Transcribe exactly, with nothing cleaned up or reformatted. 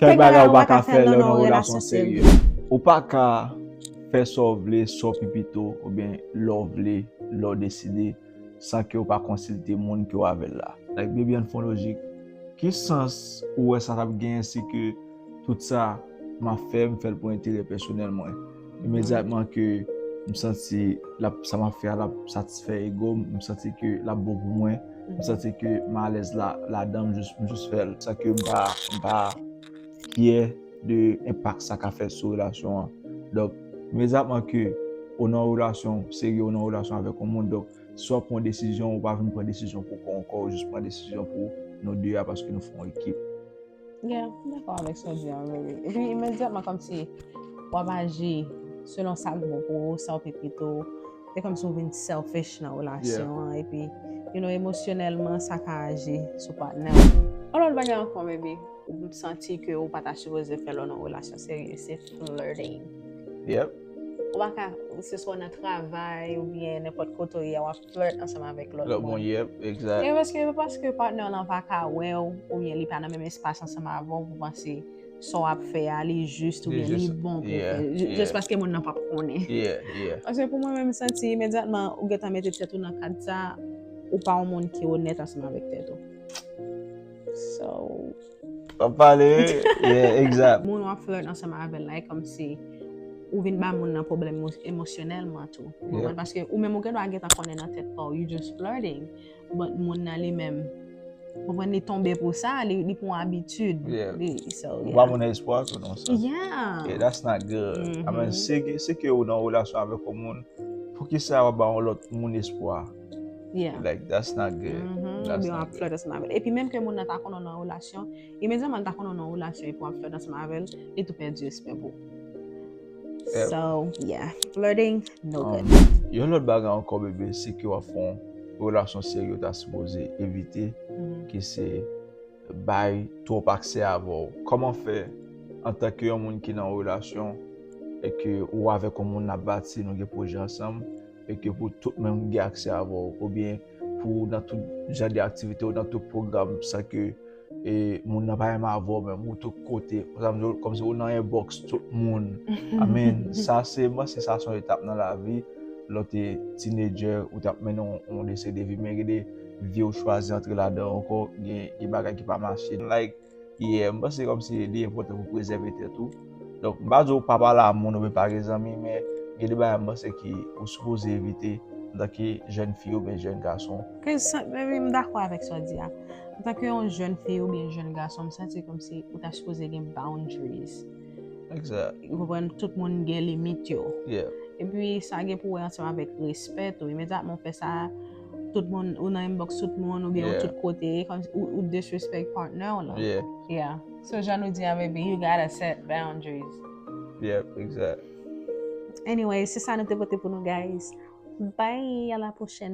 Kèk bagay ou pa ka fè lè w nan yon relasyon serye. Ou pa ka fè sa w vle, sa w pi pito, oubyen lè w vle, lè w deside, san ke w pa konsilte moun ke w avè l la. Like, baby, ann fè yon lojik. Ki sans ou wè sa t ap genyen si ke tout sa m ap fè, m fè l pou enterè pèsonèl mwen? Imedyatman ke m santi l ap, sa m ap fè a, l ap satisfè ego m, m santi ke l ap bon pou mwen, m santi ke m alèz la, ladan, m jis, m jis fè l. Sa ke m pa, m pa kyè de enpak sa ka fè sou relasyon an. Donk, imedyatman ke ou nan yon relasyon serye, ou nan yon relasyon avèk yon moun, donk, si w ap pran desizyon, ou pa vin pran desizyon pou kò w ankò, ou jis pran desizyon pou nou de a, paske nou fè yon ekip. Yeah, m dakò avèk sa w di an, baby. Epi imedyatman, kòmsi w ap aji selon sa k bon pou ou, sa w pi pito. Se kòmsi w vin selfish nan relasyon an, epi, you know, emosyonèlman, sa ka aji sou patnè w. Yon lòt bagay ankò, baby, ou santi ke ou pa ta sipoze fè lè w nan yon relasyon serye, se flirting. Yep. Ou pa ka, se swa nan travay oubyen nenpòt kote w ye a, w ap flirt ansanm avèk lòt moun. Lòt moun, yep, egzak. E paske, paske patnè w lan pa ka wè w, oubyen li pa nan menm espas ansanm avè w pou panse sa w ap fè a, li jis oubyen li bon pou fè. Jis paske moun nan p ap konnen. Yeah, yeah. Paske pou mwen menm, m santi imedyatman ou gentan mete tèt ou nan kad sa, ou pa yon moun ki onèt ansanm avèk tèt ou. So, w ap pale, yeah, egzak. Moun w ap flirt ansanm avè l la, e kòmsi ou vin ba moun nan pwoblèm emo-, emosyonèlman tou. Ou konprann? Paske ou menm ou gen dwa gentan konnen nan tèt pa w, you just flirting. But moun nan li menm, ou konprann, li tonbe pou sa, li, li pran abitid. Yeah. Li, so, yeah. Ou ba moun nan espwa tou nan sans. Yeah. Yeah, that's not good. I mean, si, si ke ou nan relasyon avèk yon moun, poukisa w ap ba yon lòt moun espwa? Yeah. Like, that's not good. That's not good. Oubyen w ap flirt ansanm avè l. Epi menm ke moun nan ta konnen w nan relasyon, imedyatman l ta konnen w nan relasyon epi w ap flirt ansanm avè l, li tou pèdi respè pou ou. Yep. So, yeah. Flirting, no good. Um, yon lòt bagay ankò, bebe, se ke w ap fè yon relasyon serye, ou ta sipoze evite, ki se bay twòp aksè avè w. Kòman fè, antanke yon moun ki nan yon relasyon, e ke ou avèk yon moun n ap bati, nou gen pwojè ansanm, e ke pou tout moun gen aksè avè w, oubyen pou nan tout jan de aktivite ou nan tout pwogram, san ke, e, moun nan pa menm avè w menm, ou tout kote, sa vle di, kòmsi ou nan inbox tout moun. I mean, sa se, m panse sa se yon etap nan lavi, lè w te teenager, ou t ap mennen yon, yon de seri de vi, men gen de vi ou chwazi antre ladan ankò, gen, gen bagay ki pa mache. Like, yeah, m panse kòmsi li enpòtan pou prezève tèt ou. Donk, m pa di w pa pale a moun oubyen pa gen zanmi, men gen de bagay m panse ki ou sipoze evite antanke jèn fi oubyen jèn gason. Ke sa, baby, m dakò avèk sa w di a. Antanke yon jèn fi oubyen jèn gason, m santi kòmsi ou ta sipoze gen boundaries. Egzak. Ou konprann, tout moun gen limit yo. Yeah. Epi sa gen pou wè ansanm avèk respè tou. Imedyatman w fè sa, tout moun, ou nan inbox tout moun, oubyen ou tout kote, kòmsi ou, ou disrespect partner w lan. Yeah. Yeah. So, jan nou di a, baby, you gotta set boundaries. Yep, egzak. Anyway, se sa nou te pote pou nou, guys. Bye, à la prochaine.